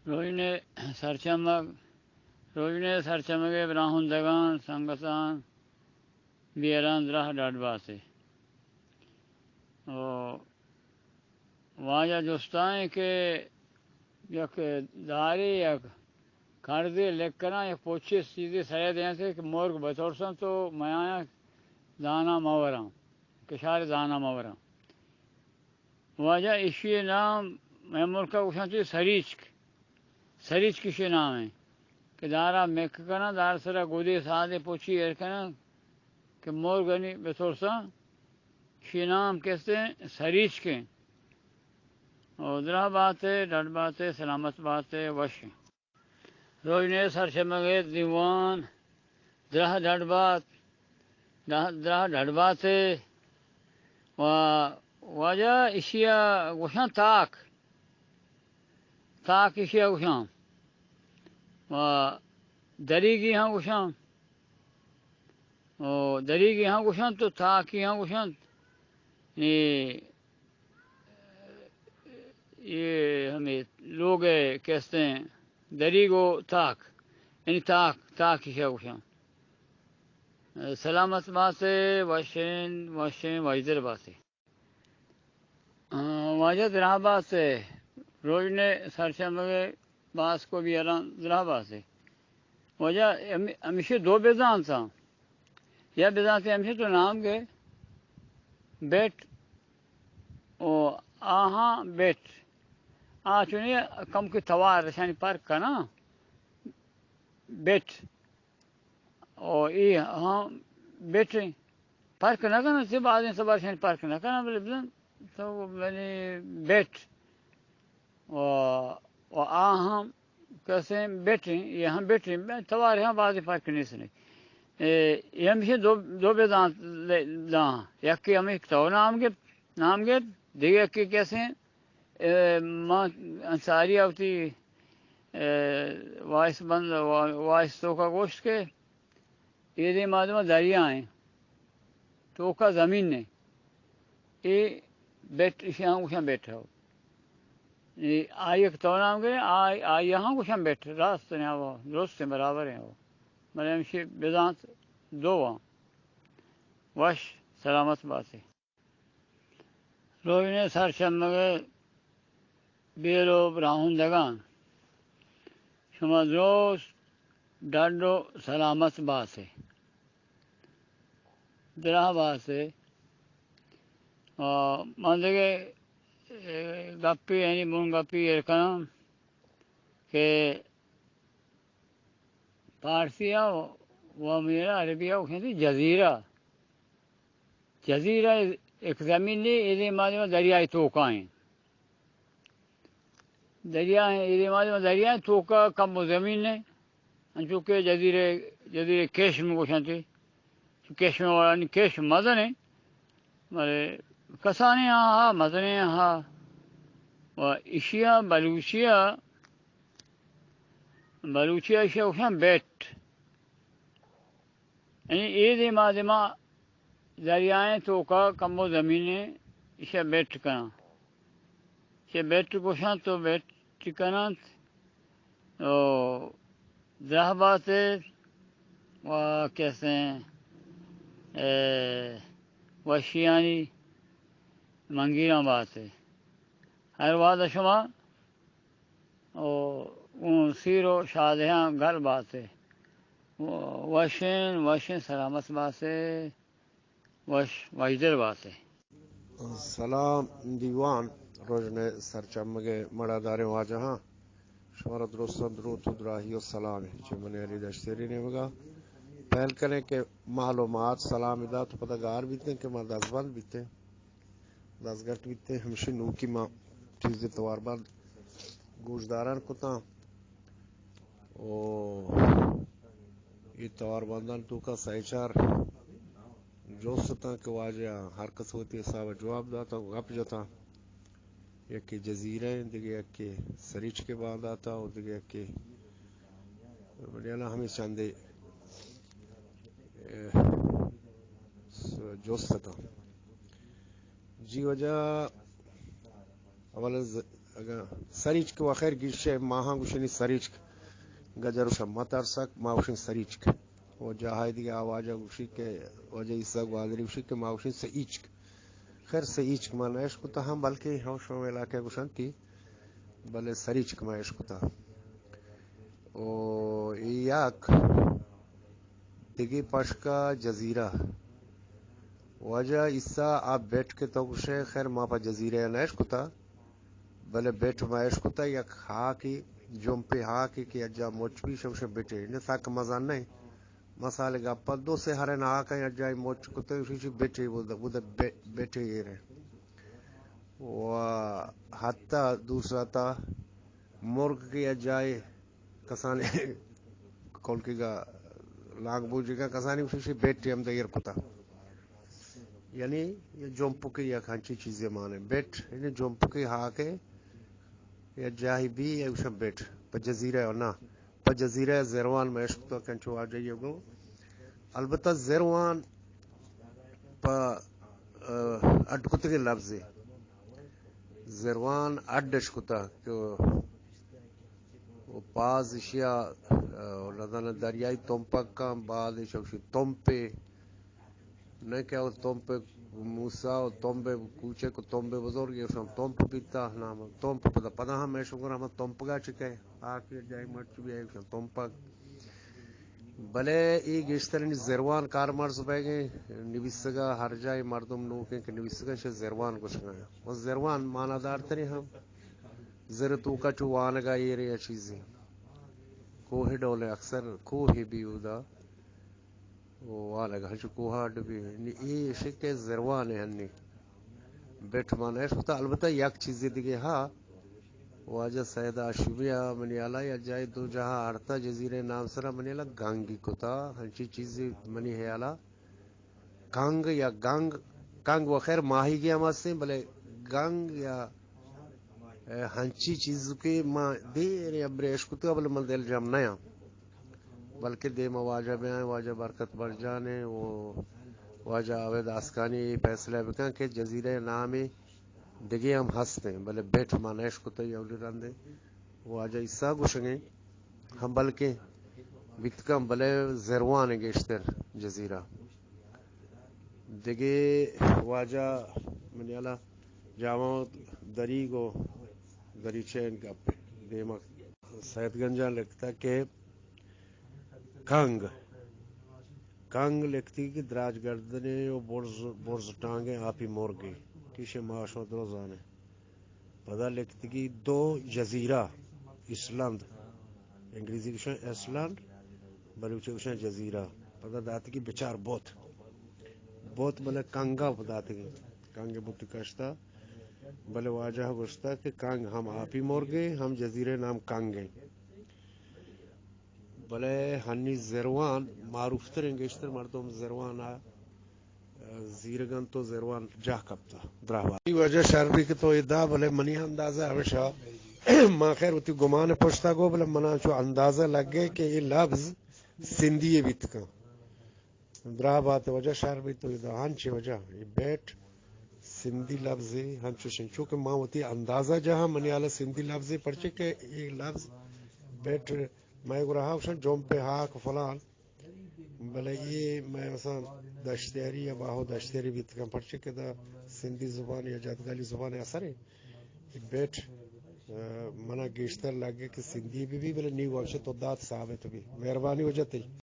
روژن ءِ سرچمگ، روژن ءِ سرچمگ ءِ براہندگاں، سنگتاں، بیاراں دراہ ڈڈ بات ئے۔ او واجہ جستا ایں کہ یک دارے، یک کرزے لکھ کناں، یک پوچے چیزے سرے دینت کہ مرگ بترساں تو میاں دانا مہ وراں، کشار دانا مہ وراں۔ واجہ ایشی ءِ نام مئے ملک ءَ گوشنت سریچک۔ سریچک ایشی ءِ نام ایں کہ دار ءَ مک کناں، دار ءِ سرا گدے سادے پوچی ایر کناں کہ مرگ انی بترساں۔ ایشی ءِ نام کستیں سریچک ایں۔ او دراہ بات ئے، ڈڈ بات ئے، سلامت بات ئے، وش ایں۔ روژن ءِ سرچمگ ءِ دیوان دراہ ڈڈ بات، دراہ، دراہ ڈڈ بات ئے۔ و واجہ ایشی ءَ گوشاں تاک، تاک ایشی ءَ گوشاں۔ و دریگی ہاں گوشاں۔ او دریگی ہاں گوشنت تو تاکی ہاں گوشنت۔ نی اے ہمے لوگ ءِ کستیں دریگ و تاک، یعنی تاک، تاک ایشی ءَ گوشاں۔ سلامت بات ئے، وشیں، وشیں، وشدل بات ئے۔ آ، واجہ دراہ بات ئے، روژن ءِ سرچمگ ءِ باسک و بیاراں دراہ بات ئے۔ واجہ ہم-، ہمیشی دو بزانت اَں۔ یا بزانت ہمیشی تو نام گے بٹ و آہاں بٹ۔ آ چونی کم کی توار اشانی پرک کناں۔ بٹ او اے ہاں بٹ ایں۔ پرک نہ کناں، چہ بازیں سبارشانی پرک نہ کناں، بلے بزاں تو بلے بٹ و، و آ ہم کسیں بٹ ایں، اے ہم بٹ ایں، توارے ہم بازیں پرک نیست نے۔ اے، اے ہمیشی دو، دو بزانت داں، یکے ہمیں تو نام گپت، نام گپت، دیگہ یکے کسیں، اے، ما انصاری آ وتی، اے، وائس بند، وا-، وائس توکا گوشت کہ اے دیم آدم دریا ایں، توکا زمین نے۔ اے بٹ، اشی ہم گوشاں بٹ ہو۔ اے آئی یک تو نام گرے، آئی، آئی ہم گوشاں بٹ، راست نے ہو، درست ایں، برابر ایں ہو۔ بلے ہمشی بزانت دو آں۔ وش، سلامت باتے۔ روژن ءِ سرچمگ ءِ بیر و براہندگاں، شما درست ڈڈ و سلامت بات ئے۔ دراہ بات ئے۔ آ، من دگہ، اے، گپے، یعنی بن گپے ایر کناں کہ پارسی ءَ و میرا عربی ءَ گوشنت جزیرہ۔ جزیرہ یک زمینے، اے دیم آدم دریائے توکا ایں۔ دریا ایں، اے دیم آدم دریائے توکا کم و زمین نے۔ انچو کہ جزیرہ، جزیرہ کشم گوشنت۔ چو کشم والا نی کشم مزن ایں، بلے کسانیں آہا، مزنیں آہا۔ و ایشی ءَ بلوچی ءَ، بلوچی ءَ ایشی ءَ گوشاں بیٹ۔ یعنی اے دیم آدم ءَ دریائیں توکا کم و زمین ایں، ایشی ءَ بیٹ کناں۔ چہ بیٹ گوشنت و بیٹ کننت و دراہ بات ئے و کسیں، اے، وشیانی منگیراں بات ئے۔ ہر وہد ءَ شما و اوں سیر و شادہاں گل بات ئے۔ و-، وشیں، وشیں سلامت بات ئے۔ وش، وشدل بات ئے۔ سلام دیوان، روژن ءِ سرچمگ ءِ مڑاداریں واجہاں، شمارا درستاں دروت و دراہی و سلام ایں۔ چہ منی علی دشتیری نیمگا پہل کنیں کہ معلومات سلام دات، پدا گار بیتیں کہ ما دزبند بیتیں، دزگٹ بیتیں، ہمشی نوکی ما چیزے تواربند گوشداران کتاں۔ و اے تواربندان توکا سئے چار جست اتاں کہ واجہ ہر کس وتی حساب ءَ جواب داتاں و گپ جتاں۔ یکے جزیرہ ایں، دگہ یکے سریچک ءِ باندات ءَ و دگہ یکے، منی ہیال ءَ ہمے چندے، اے، س-، جست اتاں۔ جی واجہ، اول ز-، اگاں سریچک و خیر گیشے ماہاں گوشنی سریچک، گجر و شما ترسک ما گوشن سریچک۔ و جاہائی دیگہ آواجہ گوشی کہ واجہ عیسیٰ گوادری گوشی کہ ما گوشن سئیچک۔ خیر سئیچک ما نہ اشکتا ہم، بلکہ ہم شما علاقہ گوشنتی، بلے سریچک ما اشکتا۔ و یک دگہ پشکا جزیرہ۔ واجہ عیسیٰ آ بیٹ کہ تو گوشے، خیر ما پہ جزیرہ نہ اشکتا، بلے بیٹ ما اشکتا یک ہاکی، جمپے ہاکی کہ اجا مچ بی شوشے بیٹے۔ نے سک مزن نہیں۔ مثال گپا دو سے ہرن ہاکاں اجا مچ کتے شوشی بیٹے بود، بود بے-، بیٹے ایرے۔ و حتی دوسرا تا مرگ کہ اجا کسان کولکیگا لانگ بوجیگا کسانی گوشی بیٹ ہم دیر کتا۔ یعنی یہ جمپکی یک ہنچی چیزے مانے۔ بیٹ یعنی جمپکی ہاکے یا جاہی بی یا گوشن بیٹ۔ پہ جزیرہ نا، پہ جزیرہ زروان میں اشکتا کنچو آ جائیے گو۔ البتہ زروان پہ، آ، اڈ کتگیں لبزے۔ زروان اڈ اش کتا کہ و پاز اشیا، آ، نزاناں دریائی تمپک کن، بعد اش اوشی تمپے، نہ کہ او تمپ موسیٰ و تمپ کوچک و تمپ بزرگ، ایشان تمپ بیتا، نام تمپ پدا، پدا ہم ایشان گرا ہم تمپگا چکے، آ کہ جائی مرچ بی ایشان تمپک۔ بلے اے گیشتریں زروان کارمرز بیگیں، نویسگا ہر جائی مردم نوکیں کہ نویسگا شے زروان گوشگا۔ و زروان معنادارتریں ہم زر توکا چو وانگا ایرے یا چیزی۔ کوہ ڈولیں اکثر کوہ بی اودا۔ و وانگا ہنچو کوہ اڈ بی۔ نی اے شکے زروان ہنی۔ بیٹ ما نہ اشکتا، البتہ یک چیزے دگہ ہا، واجہ سید ہاشمی ء منی ہیالا یا جاہے دو جاہا آڑتا جزیرہ نام سرا منی ہیالا گنگی کتا، ہنچی چیزے منی ہیالا کنگ یا گنگ، کنگ و خیر ماہیگی ہم ہستیں، بلے گنگ یا اے ہنچی چیز کہ ما دیر ابرے اشکتگا، بلے من دل جم نیاں۔ بلکہ دیما واجہ بیاں، واجہ برکت برجان ء و واجہ عابد آسکانی اے فیصلہ بکن کہ جزیرہ نامے دگہ ہم ہستیں، بلے بیٹ ما نہ اشکتگ اولی رندے۔ واجہ عیسیٰ گوشگیں ہم بلکیں بیتکاں، بلے زروان گیشتر جزیرہ۔ دگہ واجہ منی ہیالا جاوان دریگ و دریچہ گپ دیما سید گنجان لکھتا کہ کنگ، کنگ لکھتی کہ دراج گردنے و برز، برز ٹانگیں آپی مرگے، کیشے ما شما درو زانے۔ پدا لکھتگی دو جزیرہ، ایسلند، انگریزی گوشن ایسلند، بلوچی گوشن جزیرہ۔ پدا داتگی بچار بوت، بوت بلے کنگا داتگی، کنگ بوت کشتا، بلے واجہ گوشتا کہ کنگ ہم آپی مرگے، ہم جزیرہ نام کنگے۔ بلے ہنی زروان معروف تریں، گیشتر مردم زروان ء زیرگن تو زروان جاہ کپتا دراہ بات۔ ای وجہ شر بی کہ تو ادا، بلے منی اندازہ ہمیشہ ما خیر وتی گمان پشتا گو، بلے منا چو اندازہ لگے کہ اے لبز سندھی بیت کن۔ دراہ بات وجہ شر بی تو ادا ہنچے وجہ اے بیٹ سندھی لبزے ہنچوشیں، چونکہ ما وتی اندازہ جہاں منی حال سندھی لبزے پرچے کہ اے لبز بیٹ مئے گورا ہا گوشن جمپ ہاک فلان، بلے اے مئے مثلاً دشتیاری یا باہو دشتیاری بیت کن، پرچے کہ دا سندھی زبان یا جدگالی زبان اثر ہے۔ اے بیٹ، آ، منا گیشتر لگے کہ سندھی بی بی، بلے نی وقت تو دات ثابت بی۔ مہربانی وجہ تئی۔